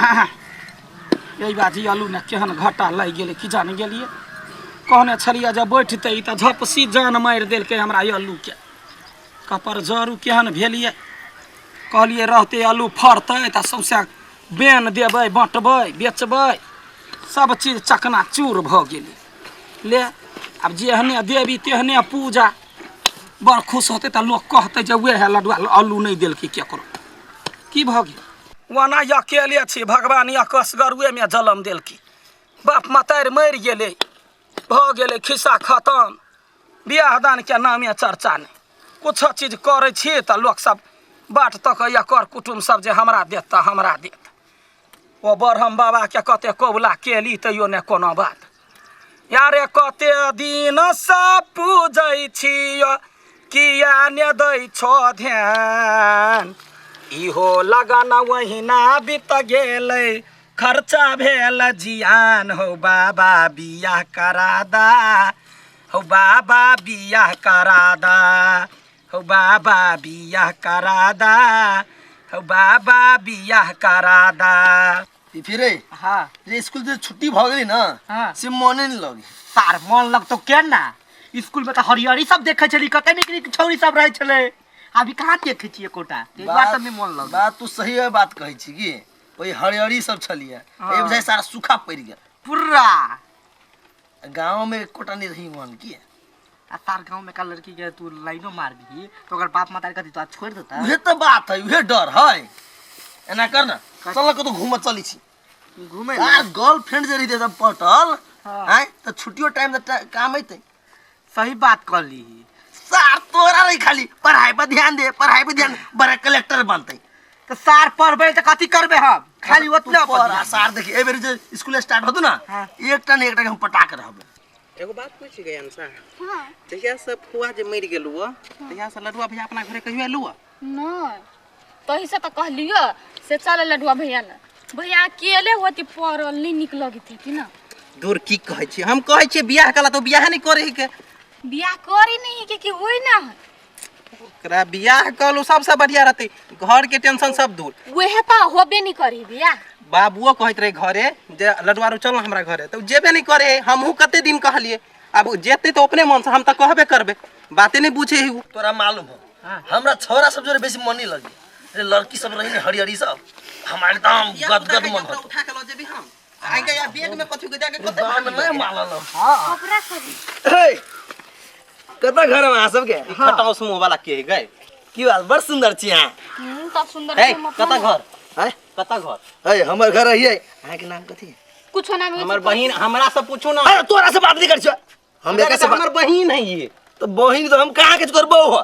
एहि बाजी आलू ने केहन घाटा लागि गेलै की जाने गेलियै। कहने छलियै जे बैठतै तऽ झपसी जान मारि देलकै हमरा आलूके। कपर जरू केहन भेलियै। कहलियै रहतै आलू फड़तै तऽ सौँसे बेन देबै, बँटबै, बेचबै, सब चीज चकना चूर भऽ गेलै। ले आब जेहने देवी तेहने पूजा। बड़ खुश होतै तऽ लोक कहतै जे वएह लडुआ आलू नहि देलकै केकरो। की भऽ गेल? ओना अकेले छी, भगवान असगरुएमे जलम देलकै। बाप मतारि मरि गेलै, भऽ गेलै खिस्सा खतम। बियाह दानके नामे चर्चा नहि। किछु चीज करै छी तऽ लोकसब बाट तकैए, कर कुटुम्ब सब जे हमरा देत तऽ हमरा देत। ओ ब्रह्म बाबाके कते कबुला केली तैयो नहि कोनो बात। यारे कते दिनसँ पूजै छियो किया ने दै छो ध्यान। इहो लगन ओहिना बीत गेलै, खर्चा भेल जियान। हौ बाबा बियाह करा दा, हौ बाबा बियाह करा दा, हौ बाबा बियाह करा दा, हौ बाबा बियाह करा दा। ई फिरे हाँ। रे स्कूल से छुट्टी भ गेली ना, हाँ। से मने नहीं लगे। सार मन लगतो के ना, स्कूल में तो हरियरी सब देखे छली, कते निक निक छौरी सब रहे छले, अभी कहाँ देखे छियै एकोटा। ताहि दुआरे सब में मन लगे। बात तू सही है बात कहै छी की ओहि हरियरी सब छलिए, हाँ। ए बुझाइ सारा सूखा पड़ि गेल पूरा। गांव में एकोटा नहीं रही मन की। आ तार गांव में का लड़की के तू लाइनो मार दी तो अगर बाप माता कथी तो छोड़ देता। उहे तो बात है, उहे डर है। एना कर ना, चल कतौ घूमऽ चली छी। घूमे यार गर्लफ्रेंड जे रहिते सब पटल, हाँ। आँय, तऽ छुट्टियो टाइम तऽ काम अयतै। सही बात कहली। सार तोरा रही खाली पढ़ाई पर ध्यान दे, पढ़ाई पर ध्यान दे, बड़ा कलेक्टर बनतै। तऽ सार पढ़बै तऽ कथी करबै हम? खाली तू ओतना पढ़, पर ध्यान। आ सार देखी, एहि बेर जे स्कूल स्टार्ट होतौ ना, हाँ। एकटा ने एकटा के हम पटा के रहबै। एगो बात पूछि गई अंशा। हाँ। जहिया से फुआ जे मरि गेलू तहिया से लडुआ भैया अपना घरे कहियो एलू? नहीं, तही से तो कहलियो से चल लडुआ भैया ना। भैया अकेले होती पड़ल नहीं निक लगते कि ना। दूर की कहै छी, हम कहै छी बियाह कला तो बियाह नहीं करे के। बियाह करे नहीं के कि होई ना है। ओकरा बियाह कलू सबसे बढ़िया रहते, घर के टेंशन सब दूर। वह तो होबे नहीं करी बियाह। बाबुओ कहैत रहे घरे जे लडुआ रू चल हमरा घरे, तो जेबे नहीं करे। हमहू कते दिन कहलिए, अब जेते तो अपने मन से, हम तो कहबे करबे, बाते नहीं पूछे ही उ। तोरा मालूम हो हाँ। हमरा छोरा सब जोरे बेसी मन नहीं लगे। रे लड़की सब रही ने हरिहरी सब, हमारे एकदम गदगद मन होत। उठा के ल जेबी हम। आइ के या बैग में कथि के जाके कते गाँव में नहीं मालूम हो। हाँ। कपड़ा सब। हे, कता घर में अहाँ सबके? ई खटाउस मुँह वाला के गए? की बात, बड़ सुंदर छी अहाँ। तब सुंदर हे, छी हम अपना। कता घर? हैं? कता घर? हे, हमर घर है। अहाँ के नाम कथी है? कुछो नाम है। हमर बहिन, हमरा से पूछू ना। अरे तोरा से बात नहीं कर छियो। हम हमरा एकर से हमर बात- बहिन है ये। तो बहिन तो हम कहाँ के तोर बहू हो?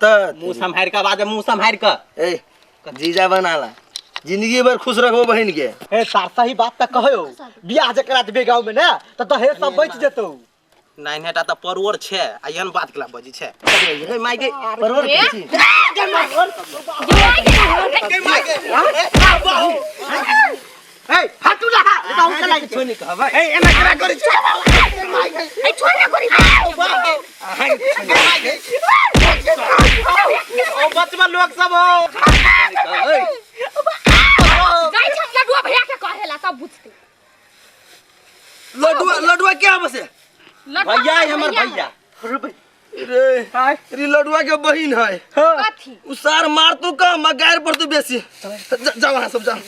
त मुँह सम्हारि के बाज, मुँह सम्हारि के। ए, जीजा बनाला, जिंदगी भर खुश रखबो बहिन के। ए सार सही बात त कहयो, बियाह जे करा देबे गांव में ना त दहेज सब बच जेतौ। नहीं नहीं टा त परोर छे, आ एहन बात केला बजी छे। रे माय गे, परोर के छी। ए फाटू ला, गांव के लाइन छोड़ नहीं कहबै। ए एना केना करै छी? ए छोड़ ना करी। ओ बचवा लोग सब हो। जाइ छी हम लडुआ भैया के कहेला सब बुझते। लडुआ, लडुआ क्या बसे? लडुआ भैया है हमर भैया। भैया। रे, रे लडुआ के बहिन है। कथी? उ सार मार तू कम, आ गायर पर तू बेसी। जाओ वहाँ सब, जाओ।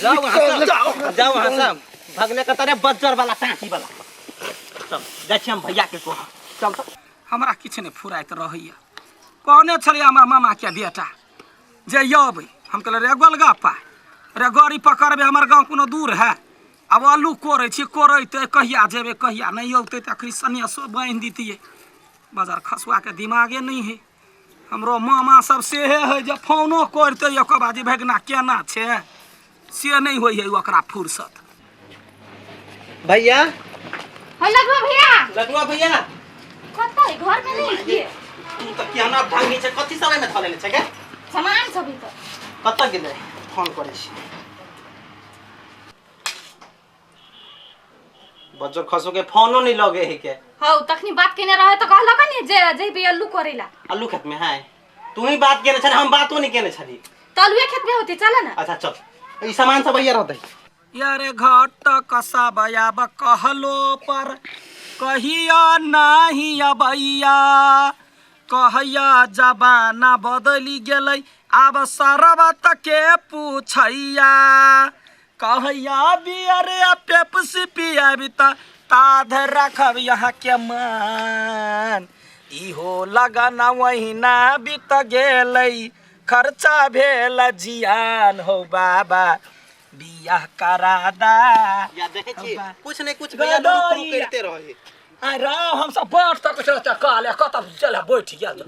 जाओ वहाँ सब। जाओ। जाओ वहाँ सब। भगने के तरह बज्जर वाला टाँकी वाला। चल, जाइ छी हम भैया के कोहा। चल तो। हमरा किछु नहि फुराइत रहैया। कहने छलियै हमरा मामा के बेटा जे अबै, हम कहलियै रे गोलगप्पा रे गाड़ी पकड़बै, हमर गाँव कोनो दूर है। आब आलू कोरै छी, कोरैते कहिया जेबै कहिया नहि औतै, तऽ अखनी सन्यासो बान्हि दितियै। बाजार खसुआके दिमागे नहि है। हमरो मामा सब सेहे है जे फोनो करतै ओकर बाद जे भगना केना छै से नहि होइ है ओकरा फुर्सत। भैया। हाँ, लडुआ भैया। लडुआ भैया। कतऽ है? घर में नहीं है। तू तऽ केना ढंगी छै, कथी समय में धऽ लेने छै गे? सामान सब ई तऽ। कतऽ गेलै? फोन करै छी। बज्जर खसो के फोनो नहीं लगे है के। हौ, तखनी बात केने रहे तऽ कहलक ने जे जइबै अल्लू करैला। अल्लू खेत में है। तू ही बात केने छली, हम बातो नहीं केने छली। तऽ अल्लुए खेत में होती, चल ना। अच्छा चल। ई सामान सब आइए रहतै। यारे घट कसबयाब कहलो पर कहिया नाही अबैया, कहैया जमाना बदलि गेलै आब शरबत के पूछैया, कहैया बियर आ पेप्सी पियाबी त ताध राखब यहाँ के मान, इहो लगन वहिना बीत गेलै खर्चा भेल जियान, हो बाबा बियाह करा दा। या देखै छी कुछ नहीं कुछ भैया लुरु पुरु करिते रहे। आइ राव हम सब बैठ तक छल त कहले कत चल बैठ गेल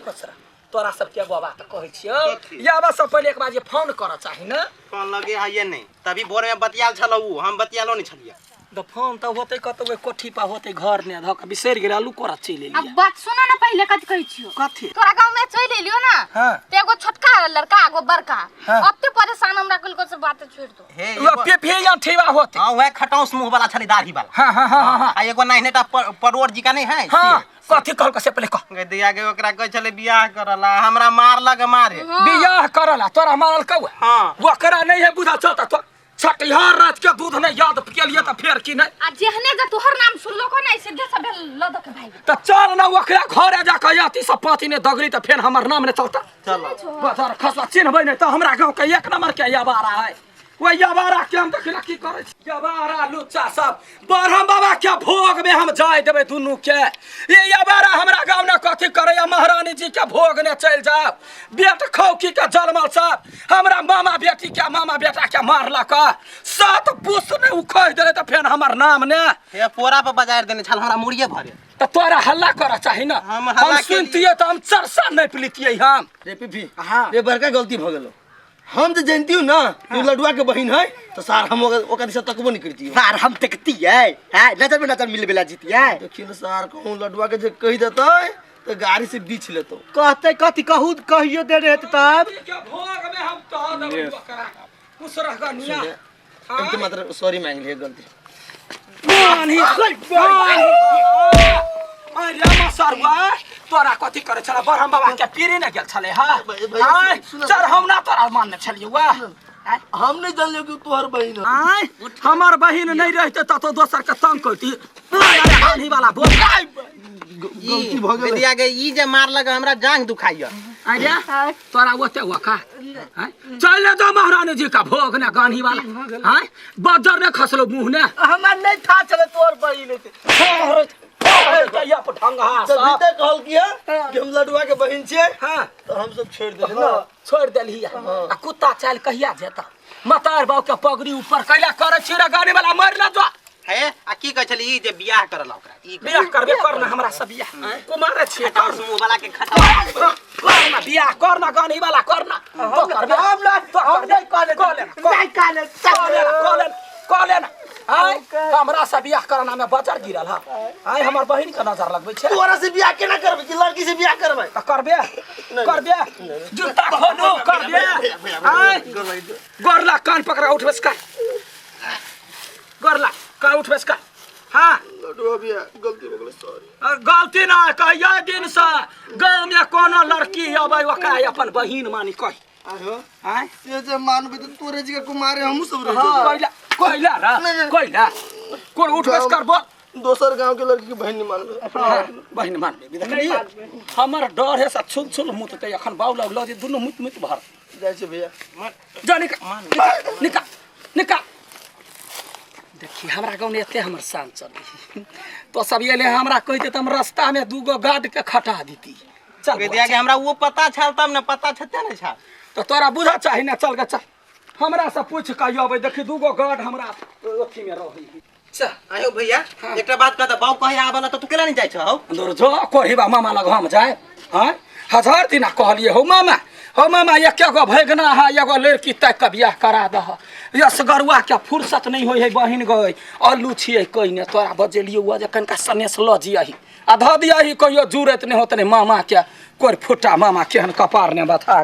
कसरा तोरा सब के बाबा त कहै छियौ याबा सब पहिले एक बार जे फोन करऽ चाही ने। फोन लगे है ये नहीं तभी भोर में बतियाल छल उ, हम बतियालो नहीं छलिए। त फोन त होतै कतौ ओहि कोठी पर होतै घर ने धऽ के बिसरि गेलै आलू कोरा चलि अब एलियै। बात सुनो ना पहले कथी कहै छियो। कथी? तोरा गांव में चलि एलियो ना। हाँ। ते एगो छोटका लड़का एगो बड़का। हाँ। अब ते परेशान हमरा कुल से बात छोड़ दो। हे उ पेफे या ठेवा होतै। हां वह खटाउस मुंह वाला छलै दाढ़ी वाला। हां हां हां हां। आ एगो नाहिनेटा परोर जी का नहीं है। हां कथी कहलक से पहिले कह। गे दिया के ओकरा कहै छलै बियाह करला हमरा मारलक मारे। बियाह करला तोरा मारल कौआ? हां। ओकरा नहीं है बुझल छौ त तो छठिहार रात के दूध नहीं याद केलिए त फेर की नहीं। आ जेहने जे तोहर नाम सुनलो को नहीं सीधे सब ल दो के भाई। त चल ना ओकरा घरे जा के अति सब पाती ने दगरी त फेर हमर नाम ने चलता। चल बजार खसला चिन्हबै नहीं त हमरा गांव के एक नंबर के यबारा है। वो यबारा के हम देखिला की करै छी। यबारा लुच्चा सब ब्रह्म बाबा के भोग में हम जाय देबै दुनू के। ये यबारा हमरा गांव ने कथी करैया महारानी जी के भोग ने चलि जाओ। बेट खौकी के जलमल सब हमरा मामा बेटी के मामा बेटा के मारलक सात पुस ने उ कहि देले त फेर हमर नाम ने। हे पोरा पर बजार देने छल हमरा मुड़िए भरे। त तोरा हल्ला करऽ चाही ना। हम हल्ला हम सुनतियै त हम चरसा नहीं पिलितियै हम। रे पीपी रे बड़का गलती भ गेलो। हम जे जानतियो ना तू लडुआ के बहिन है तो सार हम ओकर दिशा तकबो नहीं करतियो। सार हम तकतियै हैं नजर में नजर मिलबे ला जीतियै। देखियो ना सार कहूं लडुआ के जे कहि देतै तो गाड़ी से बीछ लेतो। कहते कथी कहू कहियो दे रहे तब। के भोग में हम तह देबै ओकरा। खुश रह ग निया। इनके मात्र सॉरी मांग लिए गलती। नानी अरे मसरुआ तोरा कथी करे छला ब्रह्म बाबा के पीरी ने गेल छले हा। आय चल हम ना तोरा मानने छलियै वाह। हम नहीं जानलियो कि तोहर बहिन है। आय हमर बहिन नहीं रहते त तो दोसर के तंग करती। अरे वाला बोल गलती भ गेल। बेटिया के ई जे मारलक हमरा जांग दुखाइया। अरे तोरा ओते वका चल ले दो महारानी जी का भोग ने गानी वाला। आय बजर ने खसलो मुंह ने। हमरा नहीं था चले तोहर बहिन है। तभी तक कहल किया कि हम लडुआ के बहिन छियै। हां तो हम सब छोड़ देली ना। छोड़ देली आ कुत्ता चाल कहिया जेता मतार बाबू के पगड़ी ऊपर कैला करे छी रे गानी वाला मर ना जो। हे आ की कहै छली ई जे बियाह करला ओकरा ई बियाह करबे कर ना हमरा सब बियाह कुमार छियै खटाउस मुंह वाला के खटाउस कर ना बियाह कर ना गानी वाला कर ना तो करबे हम ना हम नहीं कहले नहीं कहले कहले कहले ना। आय हमरा से बियाह करना में बजर गिरल हा। आय हमर बहिन के नजर लगबै छै। तोरा से बियाह केना करबै कि लड़की से बियाह करबै? त करबे करबे जूता खोलू करबे। आय गोरला कान पकड़ उठबे कर गोरला कान उठबे कर। हां लडुआ बियाह गलती भ गेलै सॉरी। गलती ना कहिया दिन से गांव में कोनो लड़की अबै ओकरा अपन बहिन मानी कहि। आहो आय से जे मानबै त तोरे जी के कुमारे हमहु सब रह जेबै। कोइला कोइला रे कोइला कोन उठबे कर बोल। दोसर गांव के लड़की के बहिन नहीं मानबै। बहिन मानबै देखलियै हमर डर है से छुल छुल मुततै अखन बाउल ल जे दुनू मुत मुत भर जाइ छै भैया। जा निका निका निका। देखी हमरा गाँव में एते हमर शान चलै तो सब एले हमरा कहते त हम रास्ता में दूगो गार्ड के खटा देती। चल बेटिया के हमरा वो पता छल तब ने पता छते ने छल तो तोरा बुझा चाही ना। चल गे चल हमरा से पूछ के अबै देखी दूगो गार्ड हमरा अथी में रही। चल आयो भैया एकटा बात कहता बाऊ कहे आबला त तू केला नहीं जाइ छौ? दूर जो कोहिबा मामा लग हम जाए। हां हजार दिना कहलिए हो मामा हो मामा एके गो भगना है एगो लड़की तक के बियाह करा दह। यसगरुआ के फुर्सत नहीं होय है बहिन गई आलू छियै कहिने तोरा बजेलियो हुआ जे कनिका सनेस ल जियही आ धऽ दियही कहियो जुरत नहीं होत नहीं मामा के कोर फुटा मामा केहन कपार ने बथा